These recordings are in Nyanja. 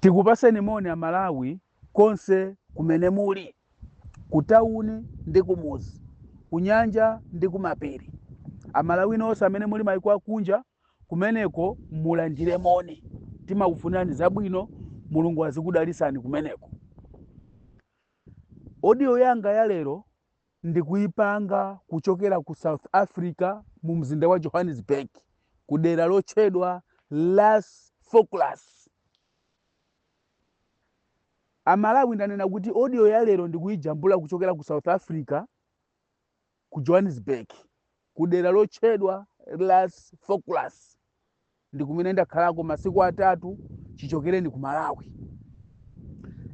Tikupaseni moni Amalawi konse kumene muli, ku tawuni ndi kumuzi, kunyanja ndi kumapiri. Amalawi nonse amene muli maiko akunja kumeneko mulandire moni. Timakufunirani zabwino, Mulungu azikudalisani kumeneko. Audio yanga ya lero ndikuipanga kuchokera ku South Africa mu mzinda wa Johannesburg ku dera lotchedwa Las Focus. Amalawi, ndanena kuti audio ya lero ndikuyijambula kuchokera ku South Africa ku Johannesburg ku dera lotchedwa Las Focus, ndi kumene ndakhalako masiku 3 chichokereni ku Malawi.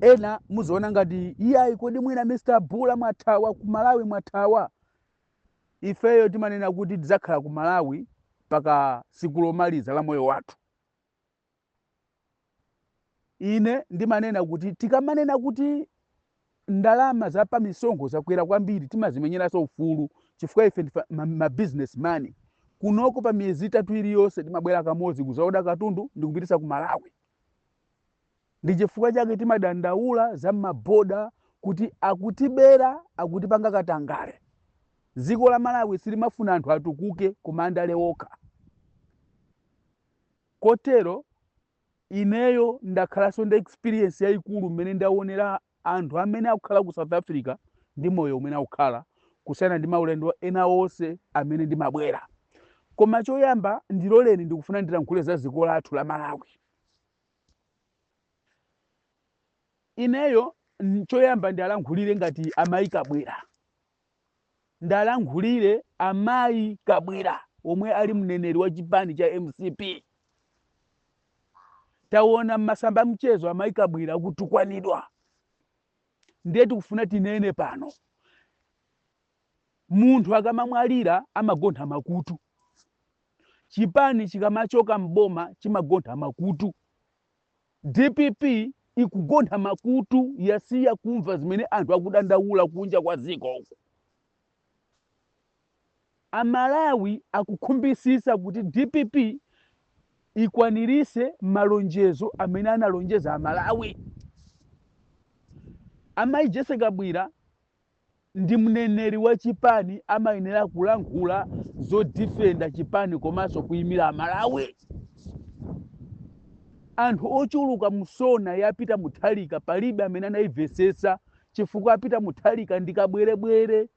Ena muziona ngati iyayi, kodi mwina Mr. Bula mwathawa ku Malawi, mwathawa? Ifeyo timanena kuti tidzakhala ku Malawi mpaka siku lomaliza la moyo wathu. Ine ndimanena kuti tikamanena kuti ndalama za pa misonkho zakwera kwambiri, timazimenyeranso ufulu, chifukwa ife ndife ma businessman. Kunoko pa miyezi 3 iliyonse timabwera kamodzi kuzaoda katundu ndi kupitisa ku Malawi. Ndi chifukwa chake timadandaula za maboda kuti akutibera, akutipanga katangale. Dziko la Malawi silimafuna anthu atukuke, koma andale okha. Kotero ineyo ndakhalanso ndi experience yayikulu mmene ndaonera anthu amene akukhala ku South Africa ndi moyo umene akukhala, kusiyana ndi maulendo ena onse amene ndimabwera. Koma choyamba ndiloleni ndikufuna ndilankhule za dziko lathu la Malawi. Ineyo choyamba ndialankhulire ngati amayi Kabwira. Ndalankhulire amayi Kabwira omwe ali mneneri wa chipani cha MCP. Taona mmasamba mchezo amayi Kabwira akutukwanidwa. Ndiye tikufuna tinene pano, munthu akamamwalira amagontha makutu. Chipani chikamachoka mboma chimagontha makutu. DPP ikugontha makutu, yasiya kumva zimene anthu akudandaula kunja kwa dziko uku. Amalawi akukhumbisisa kuti DPP ikwanirise malonjezo amene analonjeza Amalawi. Amayi Jessie Kabwira ndi mneneri wa chipani, amayenera kulankhula zodifenda chipani komanso kuyimira Amalawi. Anthu ochuluka musona ya Peter Mutharika palibe amene anayimvesesa, chifukwa Peter Mutharika ndi kabwerebwere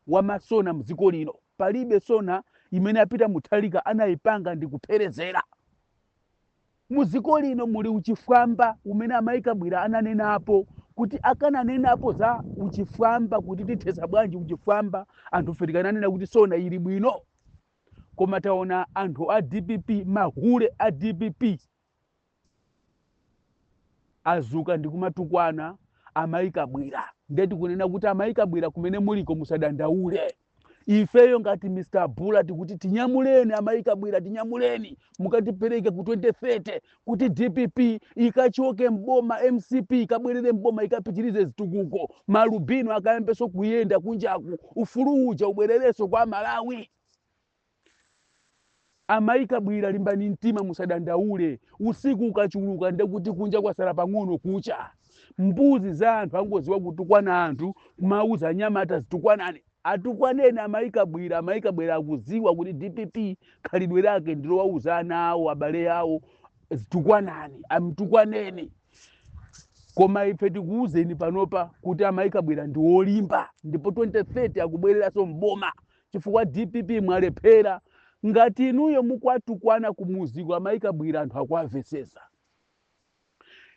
wa masona mdziko lino. Palibe sona imene Peter Mutharika anayipanga ndi kupherezera. Mdziko lino muli uchifwamba umene amayi Kabwira ananenapo kuti akananenapo za uchifwamba, kuti tithesa bwanji uchifwamba, anthu fe tikananena kuti sona ili bwino. Koma taona anthu a DPP, mahule a DPP azuka ndi kumatukwana amayi Kabwira. Ndiye tikunena kuti amayi Kabwira kumene muliko musadandaule. Ifeyo ngati Mr. Bula tikuti tinyamuleni amayi Kabwira, tinyamuleni mukatipereke ku 2030 kuti DPP ikachoke mboma, MCP ikabwerere mboma, ikapitirize zitukuko, malubino akayambenso kuyenda kunjaku, ufulu uja ubwererenso kwa Malawi. Amayi Kabwira, limbani mtima, musadandaule. Usiku ukachuluka ndekuti kunja kwasala pang'ono kucha. Mbuzi za anthu angoziwa kutukwana anthu, kumauza anyamata zitukwanani. Atukwaneni amayi Kabwira. Amayi Kabwira akuziwa kuti DPP khalidwe lake ndilowauza ana awo, abale awo zitukwanani, amtukwaneni. Koma ife tikuwuzeni panopa kuti amayi Kabwira ndi wolimba, ndipo 2030 akubwereranso mboma, chifukwa DPP mwalephera. Ngati inuyo mukwatukwana kumuziko amayi Kabwira, anthu akuamvesesa.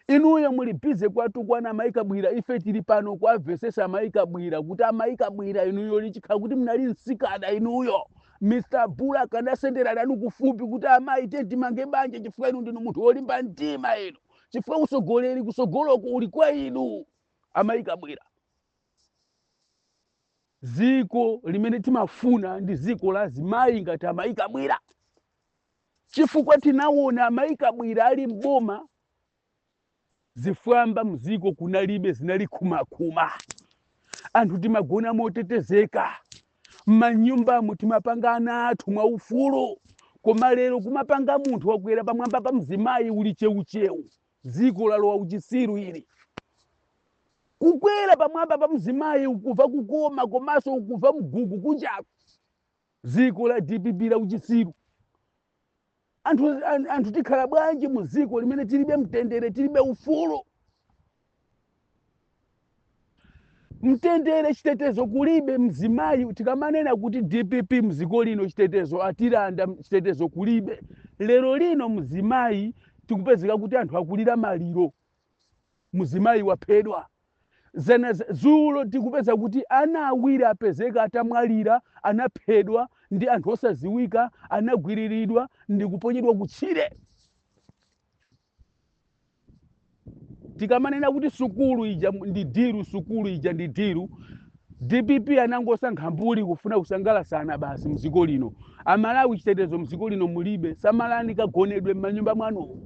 Inuyo muli busy kwatukwana amayi Kabwira, ife tili pano kuamvesesa amayi Kabwira kuti amayi Kabwira inuyo lichikhala kuti mnali msikana inuyo, Mr. Bula akanasendera nanu kufupi kuti amayi tiye timange banja, chifukwa inu ndinu munthu wolimba mtima inu, chifukwa usogoleri kusogoloko uli kwa inu. Amayi Kabwira, ziko limene timafuna ndi ziko la zimayi ngati amayi Kabwira, chifukwa tinaona amayi Kabwira ali mboma zifwamba mziko kunalibe, zinali khumakhuma, anthu timagona motetezeka m'manyumbamo, timapanga ana athu mwaufulu. Koma lero kumapanga munthu wakwera pamwamba pa mzimayi uli cheucheu. Dziko lalowa uchisiru ili. Kukwera pamwamba pa mzimayi ukuva kukoma komanso ukuva mgugu kunjaku. Dziko la DPP la uchisiru. Anthu tikhala bwanji mu dziko limene tilibe mtendere, tilibe ufulu? Mtendere, chitetezo kulibe. Mzimayi tikamanena kuti DPP mdziko lino chitetezo atilanda, chitetezo kulibe. Lero lino mzimayi tikupezeka kuti anthu akulira maliro, mzimayi waphedwa. Zana zulo tikupeza kuti ana awiri apezeka atamwalira, anaphedwa ndi anthu osaziwika, anagwiriridwa ndi kuponyedwa kutchire. Tikamanena kuti sukulu ija ndi diru, sukulu ija ndi diru, DPP anangosankha mbuli kufuna kusangalasana basi mdziko lino. Amalawi chitetezo mdziko lino mulibe. Samalani kagonedwe m'manyumba mwanu,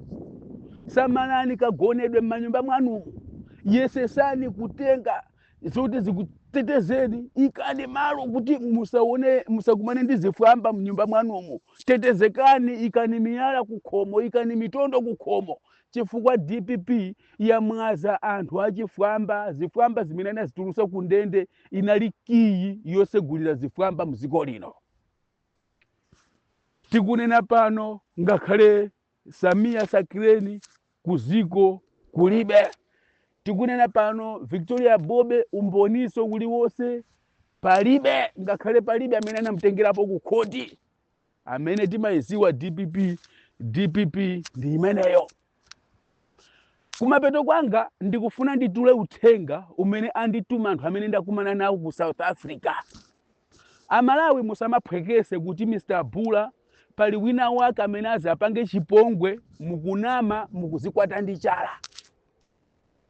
samalani kagonedwe m'manyumba mwanu. Yesesani kutenga zoti zikutetezeni, ikani malo kuti musaone, musakumane ndi zifwamba mnyumba mwanumo. Tetezekani, ikani miyala kukhomo, ikani mitondo kukhomo, chifukwa DPP yamwaza anthu achifwamba. Zifwamba zimene anazitulusa ku ndende inali kiyi yosegulira zifwamba mdziko lino. Tikunena pano ngakhale Samia Sakreni kuziko kulibe. Tikunena pano Victoria Bobe umboniso uliwonse palibe, ngakhale palibe amene anamutengerapo ku khoti. Amene timayiziwa DPP, DPP ndi imeneyo. Kumapeto kwanga ndikufuna nditule uthenga umene andituma anthu amene ndakumana nawo ku South Africa. Amalawi musamaphwekese kuti Mr. Bula pali wina wake amene azapange chipongwe, mukunama, mukuzikwata ndi chala.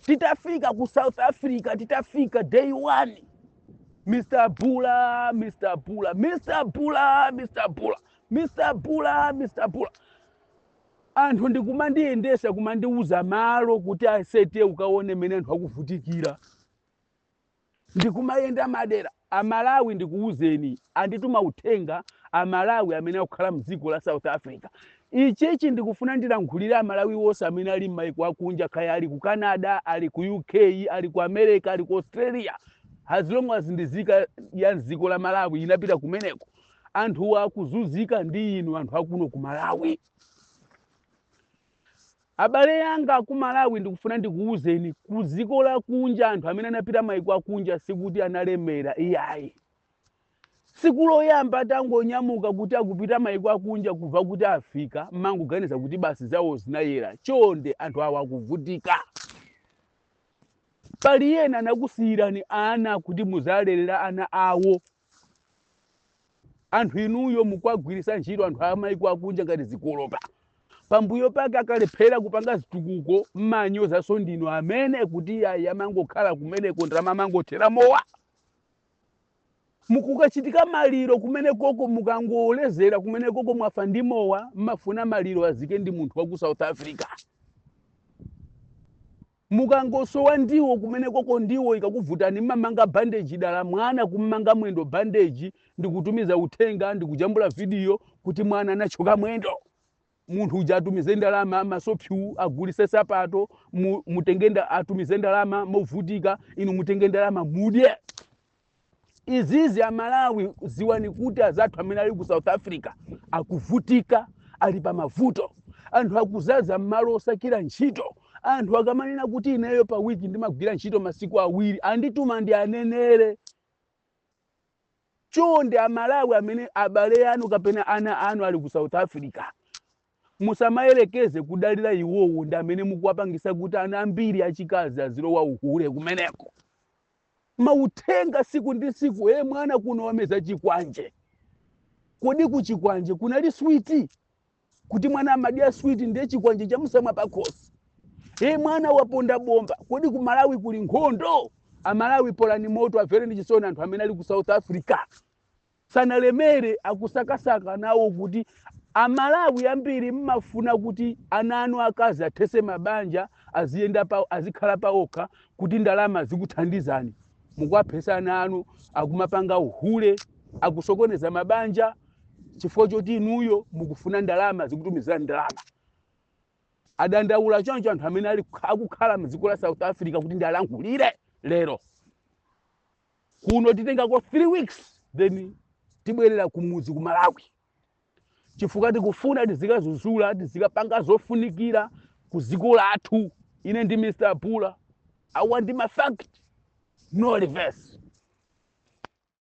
Titafika ku South Africa, titafika day 1, Mr. Bula, Mr. Bula, Mr. Bula, Mr. Bula, Mr. Bula, Mr. Bula. Anthu ndikumandiyendesa kumandiuza malo kuti asete ukaone mmene anthu akuvutikira. Ndikumayenda madera Amalawi, ndikuwuzeni, andituma uthenga Amalawi amene akukhala mdziko la South Africa. Ichichi ndikufuna ndilankhulire Amalawi wonse amene ali m'maiko akunja, kaya ali ku Canada, ali ku UK, ali ku America, ali ku Australia, as long as ndizika ya mdziko la Malawi inapita kumeneko. Anthu akuzunzika ndi inu anthu akuno ku Malawi. Abale anga ku Malawi, ndikufuna ndikuwuzeni, ku dziko lakunja anthu amene anapita maiko akunja sikuti analemera iyayi. Siku loyamba atangonyamuka kuti akupita maiko akunja, kubva kuti afika mmangoganiza kuti basi zawo zinayera. Chonde, anthu awa akuvutika. Pali ena anakusiyirani ana kuti muzalerera ana awo. Anthu inuyo mukwagwirisa ntchito anthu a maiko akunja ngati zikolopa. Pambuyo pake akalephera kupanga zitukuko, mmanyozaso ndinu amene kuti ayi amangokhala kumeneko, ndalama amangothera mowa. Mukukachitika maliro kumene koko, mukangolezera kumene koko mwafa ndi mowa, mmafuna maliro azike ndi munthu wa ku South Africa. Mukangosowa ndiwo kumene koko, ndiwo ikakuvutani mmamanga bandage dala mwana, kummanga mwendo bandage, ndikutumiza uthenga ndikujambula video kuti mwana anachoka mwendo. Munthu uja atumize ndalama masopyu, agulise sapato, mutenge atumize ndalama movutika, inu mutenge ndalama mudye. Izizi Amalawi ziwani kuti azathu amene ali ku South Africa akuvutika, ali pa mavuto. Anthu akuzaza m'malo osakira ntchito. Anthu akamanena kuti ineyo pa wiki ndimagwira ntchito masiku awiri, andituma ndi anenere. Chonde Amalawi amene abale anu kapena ana anu ali ku South Africa, musamayerekeze kudalira iwowo, ndi amene mukuwapangisa kuti ana ambiri achikazi azilowa uhule kumeneko. Mauthenga siku ndi siku, e mwana kuno wameza chikwanje. Kodi ku chikwanje kunali switi? Kuti mwana amadya switi ndiye chikwanje chamusamwa pakhosi. E mwana waponda bomba. Kodi ku Malawi kuli nkhondo? Amalawi polani moto, amvere ndi chisoni anthu amene ali ku South Africa. Sanalemere, akusakasaka nawo kuti Amalawi ambiri mmafuna kuti ana anu akazi athese mabanja, aziyenda pa, azikhala paokha kuti ndalama zikuthandizani. Mukuwaphesa ana anu, akumapanga uhule, akusokoneza mabanja chifukwa choti inuyo mukufuna ndalama zikutumizirani ndalama. Adandaula choncho anthu amene ali akukhala mdziko la South Africa kuti ndialankhulire lero. Kuno titengako 3 weeks, then tibwerera kumudzi ku Malawi, chifukwa tikufuna tizikazuzula, tizikapanga zofunikira ku dziko lathu. Ine ndi Mr Bula, awa ndi ma fact, no reverse.